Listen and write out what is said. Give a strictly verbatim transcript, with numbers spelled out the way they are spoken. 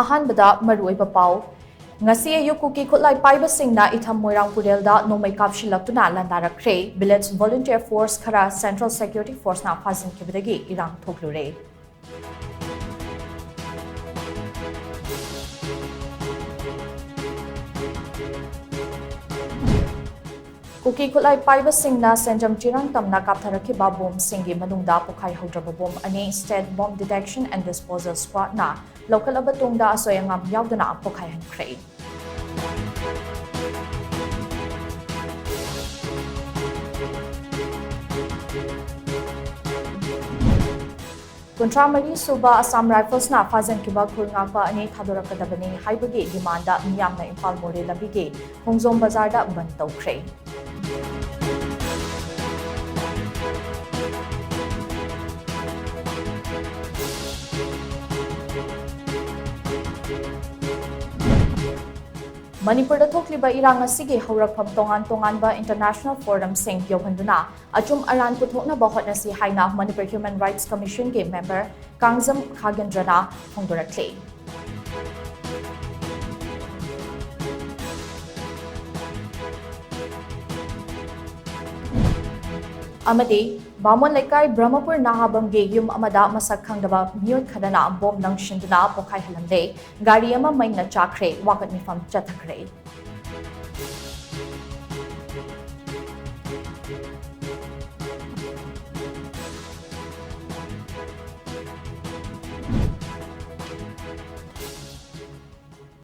ꯑꯍꯥꯟꯕꯗ ꯃꯔꯨꯑꯣꯏꯕ ꯄꯥꯎ꯫ ꯉꯁꯤ ꯑꯌꯨꯛ ꯀꯨꯀꯤ ꯈꯨꯠꯂꯥꯏ ꯄꯥꯏꯕꯁꯤꯡꯅ ꯏꯊꯝ ꯃꯣꯏꯔꯥꯡ ꯄꯨꯔꯦꯜꯗ ꯅꯣꯡꯃꯩ ꯀꯥꯞꯁꯤꯜꯂꯛꯇꯨꯅ ꯂꯥꯟꯗꯥꯔꯛꯈ꯭ꯔꯦ꯫ Village Volunteer Force ꯈꯔ Central Security Forceꯅ ꯐꯥꯖꯤꯟꯈꯤꯕꯗꯒꯤ ꯏꯔꯥꯡ ꯊꯣꯛꯂꯨꯔꯦ꯫ ꯀꯨꯀꯤ ꯈꯨꯠꯂꯥꯏ ꯄꯥꯏꯕꯁꯤꯡꯅ ꯁꯦꯟꯖꯝ ꯆꯤꯔꯥꯡ ꯇꯝꯅ ꯀꯥꯞꯊꯔꯛꯈꯤꯕ ꯕꯣꯝꯁꯤꯡꯒꯤ ꯃꯅꯨꯡꯗ ꯄꯣꯈꯥꯏꯍꯧꯗ꯭ꯔꯕ ꯕꯣꯝ ꯑꯅꯤ State Bomb Detection and Disposal Squadꯅ ꯂꯧꯈꯠꯂꯕ ꯇꯨꯡꯗ ꯑꯁꯣꯏ ꯑꯉꯥꯝ ꯌꯥꯎꯗꯅ ꯄꯣꯈꯥꯏꯍꯟꯈ꯭ꯔꯦ꯫ ꯀꯨꯟꯊ꯭ꯔꯥ ꯃꯔꯤ ꯁꯨꯕ Assam Riflesꯅ ꯐꯥꯖꯤꯟꯈꯤꯕ ꯈꯨꯜ ꯉꯥꯛꯄ ꯑꯅꯤ ꯊꯥꯗꯣꯔꯛꯀꯗꯕꯅꯤ ꯍꯥꯏꯕꯒꯤ demandꯗ ꯃꯤꯌꯥꯝꯅ ꯏꯝꯐꯥꯜ ꯃꯣꯔꯦ ꯂꯝꯕꯤꯒꯤ ꯈꯣꯡꯖꯣꯝ ꯕꯖꯥꯔꯗ ꯕꯟ ꯇꯧꯈ꯭ꯔꯦ꯫ ꯃꯅꯤꯄꯨꯔꯗ ꯊꯣꯛꯂꯤꯕ ꯏꯔꯥꯡ ꯑꯁꯤꯒꯤ ꯍꯧꯔꯛꯐꯝ ꯇꯣꯉꯥꯟ ꯇꯣꯉꯥꯟꯕ international forumꯁꯤꯡ ꯌꯧꯍꯟꯗꯨꯅ ꯑꯆꯨꯝ ꯑꯔꯥꯟ ꯄꯨꯊꯣꯛꯅꯕ ꯍꯣꯠꯅꯁꯤ ꯍꯥꯏꯅ Manipur Human Rights Commissionꯒꯤ member Kangjam ꯈꯥꯒꯦꯟꯗ꯭ꯔꯅ ꯐꯣꯡꯗꯣꯔꯛꯂꯤ꯫ ꯑꯃꯗꯤ ꯕꯥꯃꯣꯟ ꯂꯩꯀꯥꯏ ꯕ꯭ꯔꯍꯃꯄꯨꯔ ꯅꯍꯥꯕꯝꯒꯤ ꯌꯨꯝ ꯑꯃꯗ ꯃꯁꯛ ꯈꯪꯗꯕ ꯃꯤꯑꯣꯏ ꯈꯔꯅ ꯕꯣꯝ ꯂꯪꯁꯤꯟꯗꯨꯅ ꯄꯣꯈꯥꯏꯍꯜꯂꯝꯂꯦ꯫ ꯒꯥꯔꯤ ꯑꯃ ꯃꯩꯅ ꯆꯥꯛꯈ꯭ꯔꯦ꯫ ꯋꯥꯀꯠ ꯃꯤꯐꯝ ꯆꯠꯊꯈ꯭ꯔꯦ꯫